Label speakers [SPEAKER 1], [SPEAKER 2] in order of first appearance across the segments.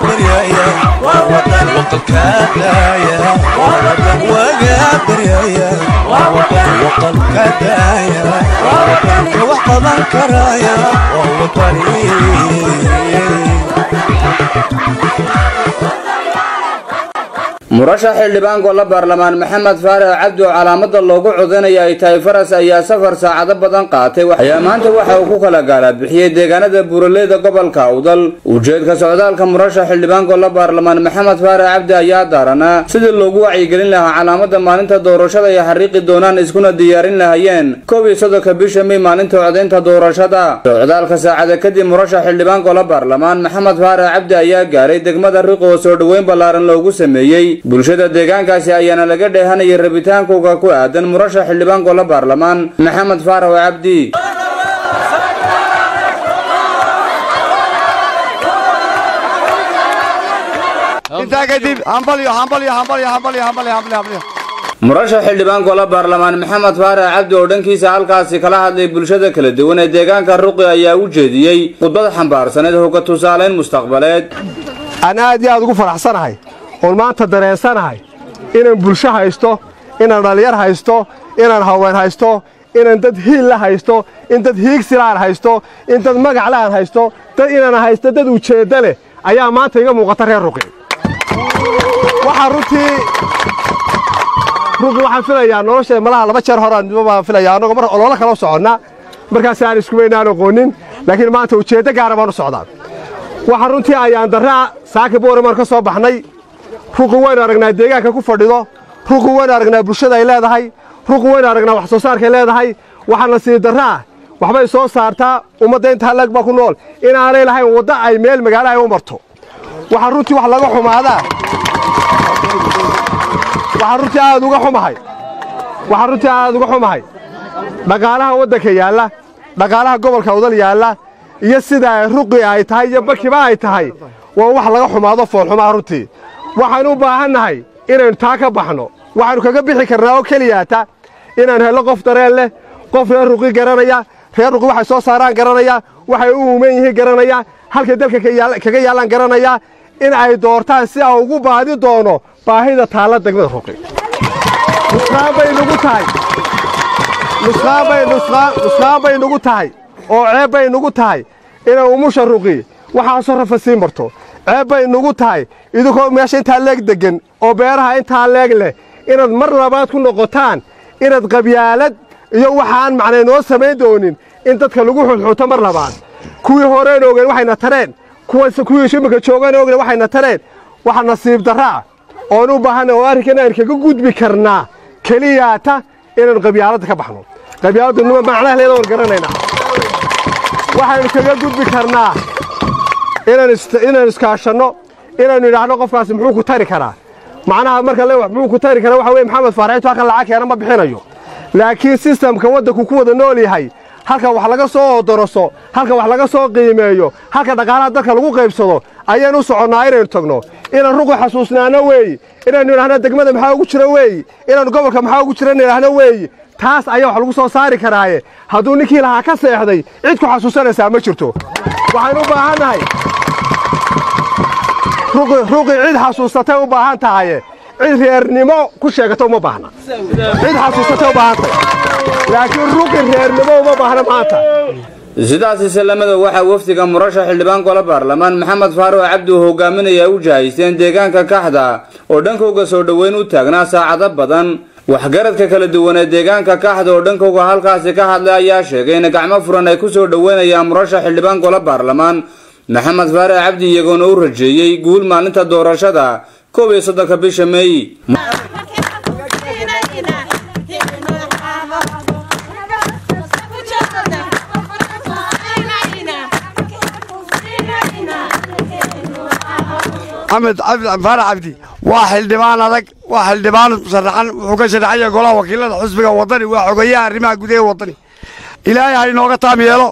[SPEAKER 1] Baryaya waqalka daaya, waga baryaya waqalka daaya, ka wax qaban karaya waa Wadani.
[SPEAKER 2] Murashax xildhibaan gole baarlamaan Maxamed Faarax Cabdi oo calaamada loogu codanaya ay tahay faras ayaa safar saacado badan qaatay ayaa maanta waxa uu ku kala gaala bixiyey deegaanada buuraleyda gobolka Awdal. Ujeedka socdaalka murashax xildhibaan gole baarlamaan Maxamed Faarax Cabdi ayaa daaranaa sidii loogu wacyigelin lahaa calaamada maalinta doorashada ay xariiqi doonaan, iskuna diyaarin lahayeen 31-ka bisha May, maalinta codaynta doorashada. Socdaalka saacada kadib, murashax xildhibaan gole baarlamaan Maxamed Faarax Cabdi ayaa gaaray degmada Riq oo soo dhoweyn ballaaran loogu sameeyey bulshada deegaankaasi, ayaana laga dheehanayay rabitaankooga ku aadan murashax xildhibaan gole baarlamaan Maxamed Faarax Cabdi.
[SPEAKER 3] Intaa kadib, hambalyo, hambalyo, hambalyo, hambalyo, hambalyo, hambalyo, hambalyo.
[SPEAKER 2] Murashax xildhibaan gole baarlamaan Maxamed Faarax Cabdi oo dhankiisa halkaasi kala hadlay bulshada kala duwan ee deegaanka Ruqi ayaa u jeediyey khudbad xambaarsaneed hoga tusaaleyn mustaqbaleed.
[SPEAKER 3] Aan aad iyo aad ugu faraxsanahay oon maanta dareensanahay inaan bulsho haysto, inaan dhallinyar haysto, inaan haween haysto, inaan dad hiil la haysto, in dad hiigsilaan haysto, in dad magac la aan haysto, dad inaan haysto, dad ujeeddo leh ayaa maanta iga muuqata. Reer Ruqi, waxaa runtii Ruqi waxaan filayaa nolosha malaha 2 jeer horaan baan filayaa annagoo mar ololo kala soconna, markaas aan iskumaynaan aqoonin, laakiin maanta ujeeddo gaara baan u socdaa. Waxaa runtii ayaan darraa saaka Boorimaan ka soo baxnay. Ruqi waynu aragnaa deegaanka ku fadhido, Ruqi waynu aragnaa bulshada ay leedahay, Ruqi waynu aragnaa wax soo saarkay leedahay. Waxaa nasiib darraa waxbay soo saartaa, ummadda intaa lag baa ku nool inaanay lahayn waddo ay meel magaalo ay u marto. Waxaa runtii wax laga xumaadaa, waxaa runtii aad uga xumahay, waxaa runtii aad uga xumahay dhaqaalaha waddanka yaalla, dhaqaalaha gobolka Awdal yaalla iyo sida Ruqi ay tahay iyo Bakiba ay tahay waa wax laga xumaado, foolxumaa runtii. Waxaanu u baahannahay inaynu taa ka baxno. Waxaanu kaga bixi karnaa oo keliyaata inaan hello qof dareen leh, qof reer Ruqi garanaya, reer Ruqi waxay soo saaraan garanaya, waxay u uuman yihiin garanaya, halkay dalka kaga yaallaan garanaya, in ay doortaan si aan ugu baadi doono baahida taalla degmada Ruqi. Nusqaan bay nagu tahay, nusqaan bay nusqaan nusqaan bay nagu tahay oo ceeb bay nagu tahay inay umusha Ruqi waxaasoo rafa sii marto. Ceeb bay nagu tahay idinkoo meesha intaa leeg deggan oo beeraha intaa leeg leh inaad mar labaad ku noqotaan inaad qabyaalad iyo waxaan macnay noo samayn doonin in dadka lagu xulxuto mar labaad. Kuwii horeen ogeen waxayna tareen, kuwii imika joogan ogeen waxayna tareen. Waxa nasiib darraa oon u baahanay oo arrinkan aynu kaga gudbi karnaa keliyaata inaynu qabyaaladda ka baxno. Qabyaaladdu nima macnaheeda waan garanaynaa. Waxaynu kaga gudbi karnaa inaynu iskaashanno, inaynu idhaahno qofkaasi muxuu ku tari karaa. Macnaha marka le muxuu ku tari karaa waxa weye Maxamed Faarax intuu halkan lacag keena ma bixinayo, laakiin sistamka waddanku ku wada nool yahay, halka wax laga soo odoroso, halka wax laga soo qiimeeyo, halka dhaqaalaha dalka lagu qaybsado ayaynu u soconnaa inaynu tagno. Inaan Ruqi xasuusnaano weeyi, inaynu idhaahno degmada maxaa ugu jira weeyi, inaanu gobolka maxaa ugu jira idhaahno weeyi. Taas ayaa wax lagu soo saari karaaye. Hadduu ninkii lahaa ka seexday, cid ku xasuusanaysaa ma jirto. Waxaynu u baahannahay Ruqi cid xasuusatay u baahan tahaye, cid reernimo ku sheegata uma baahna. Cid xasuusatay u baahan tahay, laakiin Ruqi reernimo uma baahna maanta.
[SPEAKER 2] Sidaasi salamada waxaa wafdiga murashax xildhibaan gole baarlamaan Maxamed Faarax Cabdi uu hogaaminaya u jahaysteen deegaanka Kaxda oo dhankooga soo dhoweyn u taagnaa saacado badan. Waxgaradka kala duwan ee deegaanka Kaxda oo dhankooga halkaasi ka hadlay ayaa sheegay in gacmo furan ay ku soo dhoweynayaan murashax xildhibaan gole baarlamaan Maxamed Faarax Cabdi, iyagoona u rajeeyey guul maalinta doorashada 31-ka bisha Meey.
[SPEAKER 3] Axmed Faarax Cabdi waa xildhibaan adag, waa xildhibaan sharaxan, wuxuu ka sharaxaya golaha wakiilada xisbiga Wadani, waa xogayaha arrimaha gudaha Wadani. Ilaahay ha inooga taam yeelo.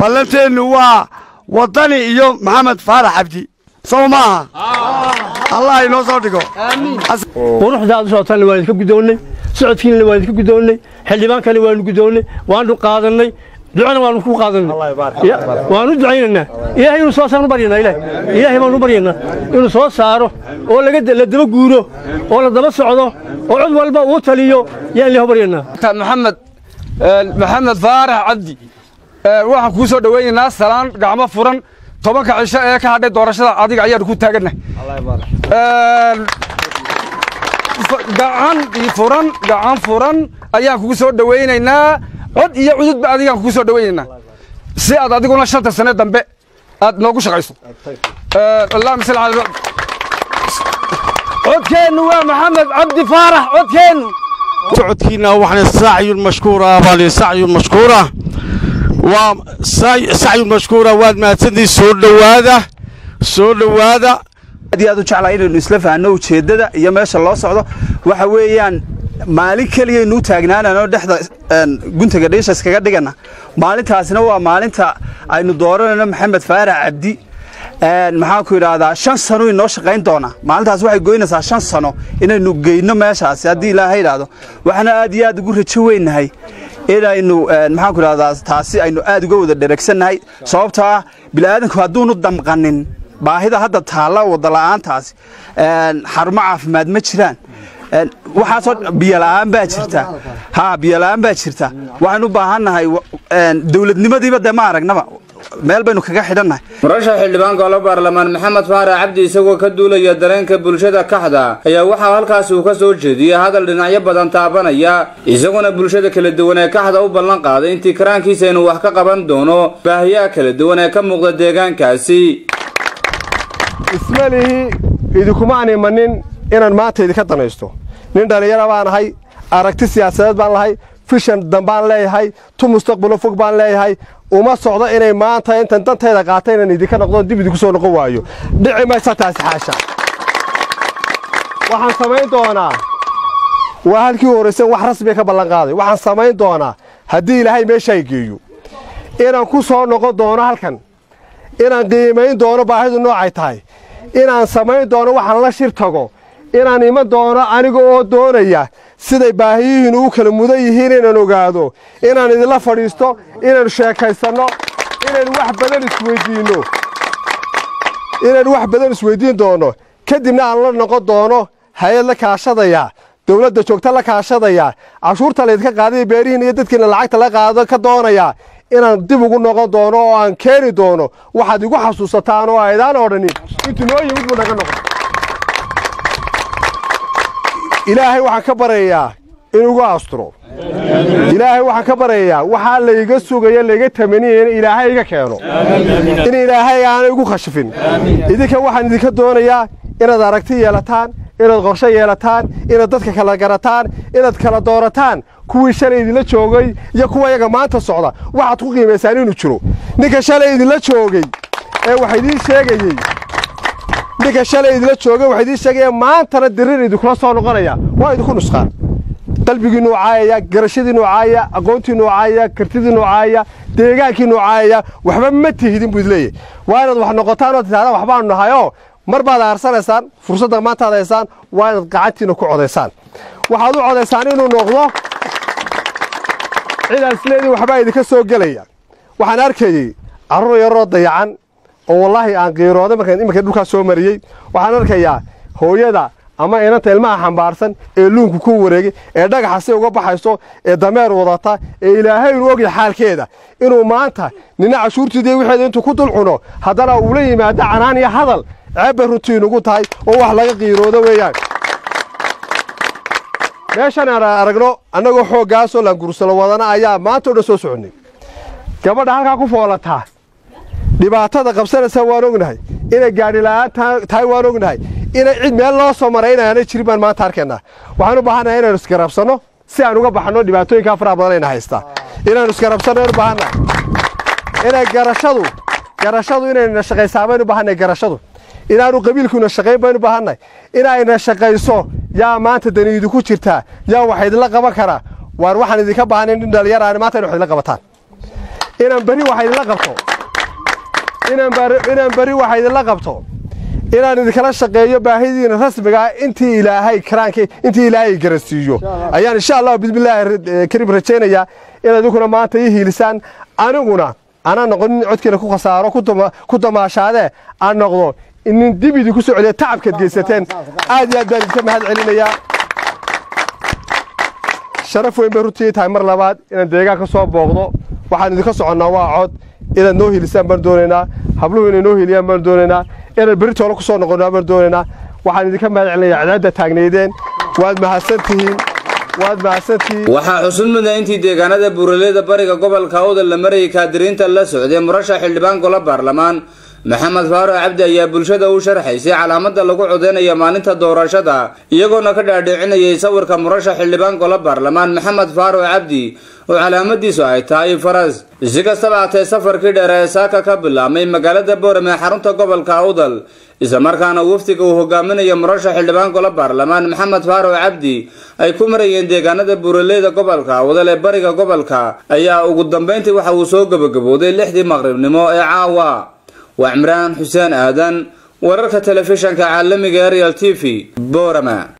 [SPEAKER 3] Ballanteennu waa Wadani iyo Maxamed Faarax Cabdi, sow maaha? Allah inoo soo dhigo.
[SPEAKER 4] Quruxda aad u socotaanna waan idinka guddoonnay, socodkiinna waan idinka guddoonnay, xildhibaankana waanu guddoonnay, waanu qaadannay. Ducana waanu ku qaadanay, waanu ducaynaynaa. Ilaahay inuu soo saaro baryanaa. Ilaahay baanu baryanaa inuu soo saaro oo laga la daba guuro oo la daba socdo oo cid walba uu taliyo yaan Ilaahay baryanaa.
[SPEAKER 5] Maxamed Faarax Cabdi, waxaan kuu soo dhaweynaynaa salaan gacmo furan. 10-ka cisho ee ka hadhay doorashada adiga ayaanu ku taagannahay gacan furan. Gacan furan ayaan kugu soo dhawaynaynaa, cod iyo cududba adigaan kugu soo dhawaynaynaa, si aad adiguna 5-ta sane dambe aad noogu shaqayso. Allahuma salli ala. Codkeennu waa Maxamed Cabdi Faarax codkeennu.
[SPEAKER 6] Socodkiina waxaan sacyun mashkuura baan, sacyun mashkuura, waa sacyun mashkuura. Waad mahadsantihiin, soo dhowaada, soo dhowaada.
[SPEAKER 7] Aad iyo aad u jeclaa inaynu isla fahanno ujeeddada iyo meesha loo socdo. Waxa weeyaan maalin keliyaynu u taagnaanano dhexda guntaga dhiisha iskaga dhigana. Maalintaasina waa maalinta aynu dooranayno Maxamed Faarax Cabdi. Maxaan ku idhaahdaa, 5 sano inoo shaqayn doonaa. Maalintaas waxay goynaysaa 5 sano inaynu geyno meeshaasi haddii Ilaahay idhaahdo. Waxaana aad iyo aad ugu rajo weynahay inaynu, maxaan ku idhahdaa, taasi aynu aad uga wada dheregsannahay, sababtoo ah bini'aadanku hadduunu damqanin baahida hadda taalla, wada la'aantaasi, xarumo caafimaad ma jiraan, waxaasoo biyo la'aan baa jirta, ha, biyo la'aan baa jirta. Waxaynu u baahannahay dowladnimadiiba dee ma aragnaba, meel baynu kaga xidhannahay.
[SPEAKER 2] Murashax xildhibaan golo baarlamaan Maxamed Faarax Cabdi, isagoo ka duulaya dareenka bulshada Kaxda, ayaa waxaa halkaasi uu ka soo jeediyey hadal dhinacyo badan taabanaya, isaguna bulshada kala duwan ee Kaxda u ballan qaaday intii karaankiisa inuu wax ka qaban doono baahiyaha kala duwan ee ka muuqda deegaankaasi.
[SPEAKER 3] Isma lihi idinkumaan imanin inaan maanta idinka danaysto. Nin dhallinyara baan ahay, aragti siyaasadeed baan lahay, vision dambaan leeyahay, tu mustaqbalo fog baan leeyahay. Uma socdo inay maanta intan dantayda qaata inaan idinka noqdo, dib idinku soo noqon waayo. Dhici maysa taasi, xaasha. Waxaan samayn doonaa, waa halkii horraysan wax rasmiga ka ballan qaaday, waxaan samayn doonaa haddii Ilaahay meeshaa geeyo inaan ku soo noqon doono halkan, inaan qiimayn doono baahidu noocay tahay, inaan samayn doono waxaan la shir tago, inaan iman doono aniga oo doonaya siday baahiyihiinu u kala mudan yihiin inaan ogaado, inaan idinla fadhiisto, inaan sheekaysanno, inaynu wax badan isweydiinno, inaynu wax badan isweydiin doono. Kadibna aan la noqon doono hay-ad la kaashadaya dawladda joogta, la kaashadaya cashuurta laydinka qaadaya, beerihiin iyo dadkiina lacagta la qaado ka doonaya, inaan dib ugu noqon doono oo aan keeni doono waxaad igu xasuusataan oo aydaan odhanin intuu noo yimid buu naga noqon. Ilaahay waxaan ka baryayaa inuu igu asturo. Ilaahay waxaan ka baryayaa waxaa layga sugaya, layga tamaniyaya in Ilaahay iga keeno, in Ilaahay aanay igu khashifin. Idinka waxaan idinka doonayaa inaad aragti yeelataan, inaad qorshe yeelataan, inaad dadka kala garataan, inaad kala doorataan kuwii shalay idinla joogay iyo kuwa yaga maanta socda. Waxaad ku qiimaysaan inuu jiro ninka shalay idinla joogay ee wax idiin sheegayey, ninka shalay idinla joogay wax idiin sheegaya maantana dirir idinkula soo noqonaya waa idinku nusqaan. Qalbigiinuu caayaya, garashadiinuu caayaya, aqoontiinuu caayaya, kartidiinuu caayaya, deegaankiinuu caayaya. Waxba ma tihidin buu idleeyahy. Waa inaad wax noqotaan oo tidhahdaan waxbaanu nahayoo. Mar baad aarsanaysaan fursadda maanta ad haysaan, waa inaad gacantiina ku codaysaan. Waxaad u codaysaan inuu noqdo cidaas isleedii waxbaa idinka soo gelaya. Waxaan arkayey carruur yaroo dayacan oo wallaahi aan qiirooday markaan iminka dhulkaas soo mariyey. Waxaan arkayaa hooyada ama inanta ilmaha xambaarsan ee luunku ku wareegay, ee dhagaxa si uga baxayso, ee dameer wadata, ee Ilaahay inuu ogyahay xaalkeeda, inuu maanta nina cashuurtiidii wixeeda intuu ku dul cuno haddana uula yimaado canaan iyo hadal. Ceeb bay runtii inugu tahay oo wax laga qiiroodo weeyaan. Meeshan aan aragno annagoo xooggaasoo laangursalo wadana ayaa maanta o dhan soo soconnay. Gabadha halkaa ku foolataa dhibaatada qabsanaysa waan ognahay, inay gaadhi la'aan tahay waan ognahay, inay cid meel loo soo maray inaanay jirin baan maanta arkaynaa. Waxaan u baahannahay inaynu isgarabsanno si aan uga baxno dhibaatooyinkaa faraha badan ayna haystaa. Inaynu isgarabsanno aynu baahannahay, inay garashadu inayna shaqaysaa baynu baahannahay, garashadu inaanu qabiilkuna shaqayn baynu baahannahay, inayna shaqayso. Yaa maanta dani idinku jirtaa? Yaa wax idinla qaban karaa? Waar waxaan idinka baahanay nin dhalinyaraani maanta in wax idinla qabataan, inaan berri wax idinla qabto, inaan berri wax idinla qabto, inaan idinkala shaqeeyo baahidiina rasmiga ah intii Ilaahay karaankii, intii Ilaahay garansiiyo ayaan insha Allah bismillaahi kariim rajaynayaa inaad idinkuna maanta ii hiilisaan. Aniguna anaa noqon nin codkiina ku khasaaro ku damaashaadee, aan noqdo inin dib idinku soo celiya tacabkaad geysateen. Aad iyo aad baan idinka mahad celinayaa. Sharaf weyn bay runtii tahay mar labaad inaan deegaan ka soo booqdo. Waxaan idinka soconnaa waa cod. Inaad noo hilisaan baan doonaynaa, habluhu inay noo hiliyaan baan doonaynaa, inaan berri toole ku soo noqonnaa baan doonaynaa. Waxaan idinka mahad celinayaa cadaadda taagnaydeen. Waad mahadsantihiin, waad mahadsantihiin.
[SPEAKER 2] Waxaa xusud mudan intii deegaanada buuraleyda bariga gobolka Awdal la marayay kaadiriinta la socday murashax xildhibaan golo baarlamaan Maxamed Faarax Cabdi ayaa bulshada u sharxaysay calaamada lagu codeynaya maalinta doorashada, iyagoona ka dhaadhicinayay sawirka murashax xildhibaan golo baarlamaan Maxamed Faarax Cabdi oo calaamadiisu ay tahay faras. Si kastaba haatee, safarkii dheer ee saaka ka bilaabmay magaalada Boorame ee xarunta gobolka Awdal, islamarkaana wafdiga uu hogaaminayo murashax xildhibaan golo baarlamaan Maxamed Faarax Cabdi ay ku marayeen deegaanada buuraleyda gobolka Awdal ee bariga gobolka, ayaa ugu dambeyntii waxa uu soo gabagabooday 6dii maqribnimo ee caawa. Waa Cimraan Xuseen Aadan, wararka telefishanka caalamiga Ariel TV, Boorama.